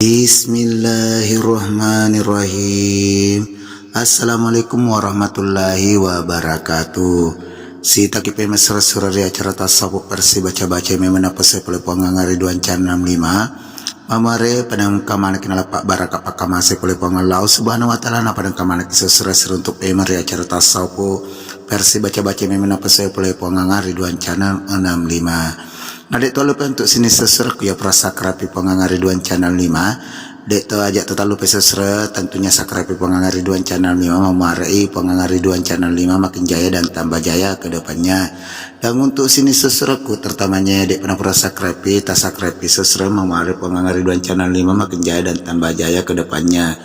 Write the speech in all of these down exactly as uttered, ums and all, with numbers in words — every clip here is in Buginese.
Bismillahirrahmanirrahim. Assalamualaikum warahmatullahi wabarakatuh. Sitaki pemesra sura ri acara tasawuf versi baca-baca memang napasai pole Puang Angari duancana enam lima. Mamare padang kamanaki nalapa baraka pakkamase pole Puang Allah Subhanahu wa Ta'ala, na padang kamanaki sesra sira untuk pemeri acara tasawuf versi baca-baca memang napasai pole Puang Angari duancana enam lima. Na de' to lupa untuk sini sesra ku ya prasakra pi Puang Angari duancana lima. De' to aja' to talupa sesra, tentunya sakra pi Puang Angari duancana lima, mamarei Puang Angari duancana lima makin jaya dan tambah jaya ke depannya. Dan untuk sini sesraku tertamanya de' pernah prasakra pi, tasakra pi sesra, mamarei Puang Angari duancana lima makin jaya dan tambah jaya ke depannya.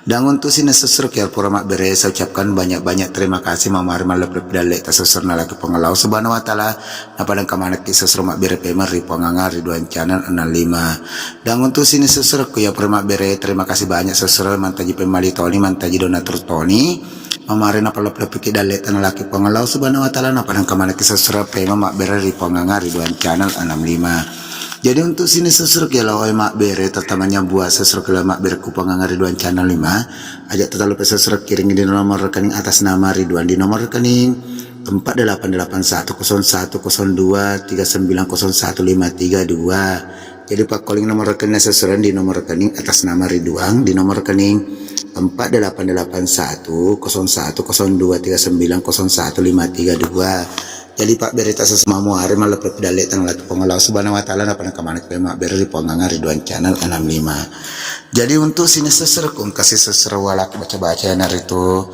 Dan untuk sini sesra ku ya pura mabbere, saya ucapkan banyak-banyak terima kasih, mamarei malleppi dalle' ta sesra nalaki Puang Allah Subhanahu wa Ta'ala, na padang kamanaki sesra mabbere pemeri Puang Angari duancana enam lima. Dan untuk sini sesraku ya pura mabbere, terima kasih banyak sesra, mantaji pemali toni, mantaji donatur toni. Mamare napaloppi-loppiki dalle' ta nalaki Puang Allah Subhanahu wa Ta'ala, na padang kamanaki sesra pema mabbere ri Puang Angari duancana enam lima. Jadi untuk sini sesra ku ya lao mabbere, tertamanya buah sesra ku lao mabbere ku Puang Angari duancana lima. Aja' to talupa sesra kiring di nomor rekening atas nama Ridwan di nomor rekening empat delapan delapan satu kosong satu kosong dua tiga sembilan kosong satu lima tiga dua. Jadi pakkoling nomor rekening sesra di nomor rekening atas nama Ridwan di nomor rekening empat delapan delapan satu kosong satu kosong dua tiga sembilan kosong satu lima tiga dua. Jadi pabbere ta sesra, mamuare malleppi dalle' ta nalaki Puang Allah Subhanahu wa Ta'ala, na padang kamanaki mabbere ri Puang Angari duancana enam lima. Jadi untuk sini sesraku engkasi sesra walak baca-baca, iyanaritu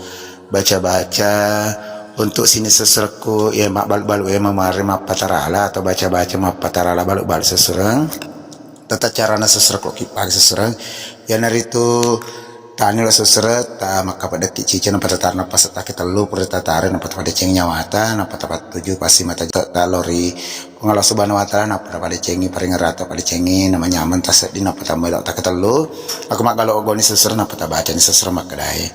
baca-baca untuk sini sesraku ya mabbalu-balu ya mamare mappatarala atau baca-baca mappatarala balu-balu sesra. Tata carana sesraku ki pake sesra, iyanaritu tani lo sesra, ta makkapeddekki cica, nappa tatarna pasetta ke tellu, pura tatare, nappa tapadecengi nyawata, nappa tapattuju pasi mata ta lori Puang Allah Subhanahu wa Ta'ala, nappa tapadecengi paringerrata, padecengi namanyameng tasedding, nappa tambai lo ta ke tellu. Aku maggalo ogoni sesra, nappa tabacani sesra makkedae.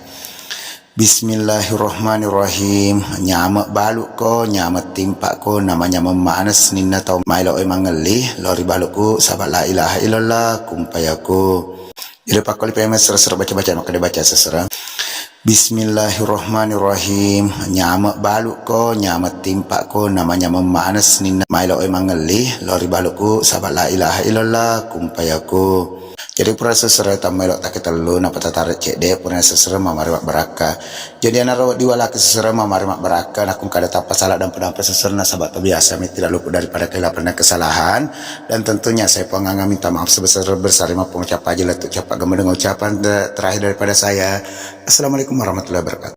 Bismillahirrahmanirrahim. Nyameng balukko, nyameng timpakko, namanyameng maneng sininna tau maelo e mangelli lao ri balukku, saba' la ilaha illallah kumpayakku. Jadi pakkoli pemeng sesra-sesra baca-baca, makkeda baca sesra. Bismillahirrahmanirrahim. Nyameng balukko, nyameng timpakko, namanyameng maneng sininna maelo e mangelli lao ri balukku, saba' la ilaha illallah kumpayakku. Jadi pura sesra tammaelo ta ke tellu, nappa tatare cedde, pura sesra mamare mabbarakka. Jadi anaro diwalaki sesra mamare mabbarakka, nakku kada tappa sala dampa-dampa sesra, nasaba' to biasa mi tidak luput daripada kehilapan dan kesalahan. Dan tentunya saya Puang Angari minta maaf sebesar-besarnya, maupun ucap aja letuk capa' gemedeng ucapan te-, terakhir daripada saya. Assalamualaikum warahmatullahi wabarakatuh.